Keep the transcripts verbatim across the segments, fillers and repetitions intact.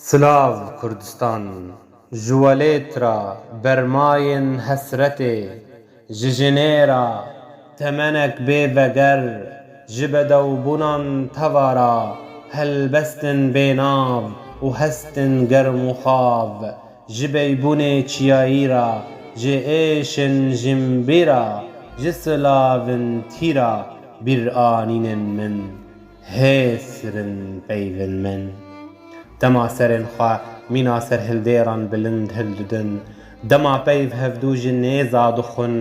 Silav Kurdistan, ji welêt ra bermayên hesretê, ji jinê ra temenek bê veger, ji bedewbûnan teva ra helbestin bênav û hestin germ û xav, ji beybûnê çiyayî ra, ji êşin jinbî ra, ji silavin tî ra bîr anînin min. Hêsirin peyvin min. Dema serên xwe mîna serhildêran bilind hildidin, dema peyv hevdû ji nêza dixwin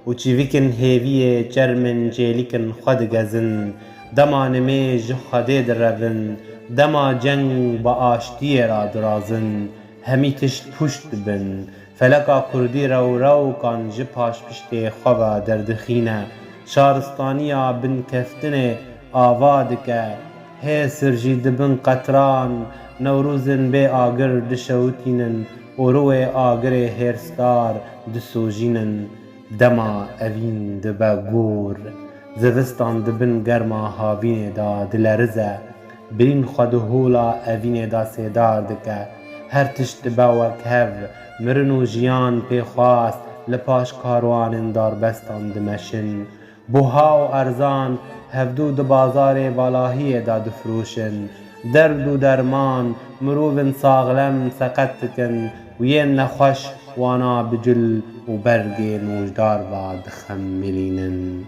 û çivîkin hêviyê çermin çêlîkin xwe digezin, dema nimêj ji Xwedê direvin, dema ceng bi aştiyê ra dirazin, hemî tişt pûç dibin. Feleka kurdî rewrewkan ji paşpiştê xwe ve derdixîne. Şaristaniya binkeftinê ava dike. Hêsir jî di bin qetran Newrozên bê agir dişewitînin û rûyê agirê hêrsdar disojînin. Dema evîn dibe gor, zivistan di bin germa havînê de dilerize. Birîn xwe di hola evînê de sêdar dike. Her tişt dibe wek hev. Mirin û jiyan pêxwast li paş karwanên darbestan dimeşin. Buha û erzan hevdû di bazarê valahiyê de difiroşin. Derd û derman, mirovên saxlem seqet dikin û yên nexweş wana bi cil û bergên ûjdar ve dixemilînin.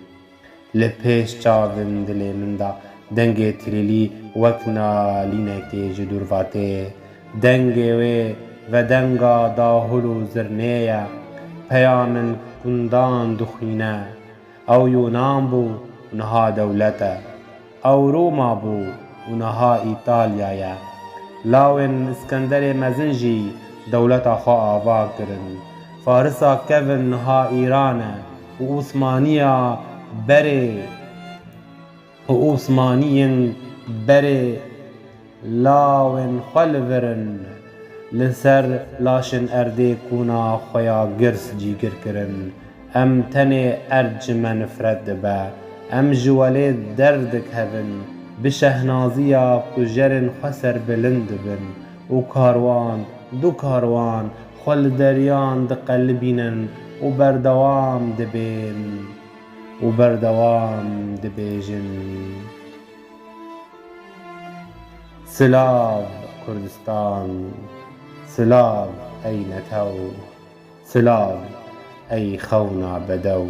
Li pêş çavên dilê min de dengê tirîlî wek nalînekê ji dûr ve tê. Dengê wê vedenga dahul û zirnê ye. Peya min kundan dixwîne. Ew Yunan bû û niha dewlet e. Ew Roma bû û niha Îtalya ye. Lawên Îskenderê Mezin jî dewleta xwe ava kirin. Farisa kevin niha Îran e û Osmaniya berê û Osmaniyên berê lawên xwe li vir in. Li ser laşên erdê kuna xwe ya girs cîgir kirin. Em tenê erd ji me nifret dibe. Em ji welêt derdikevin, bi şehnaziya kujerên xwe serbilind dibin û karwan, du karwan xwe li deriyan diqelibînin û berdewam dibên û berdewam dibêjin. Silav Kurdistan, silav ey netew, silav ey xewna bedew.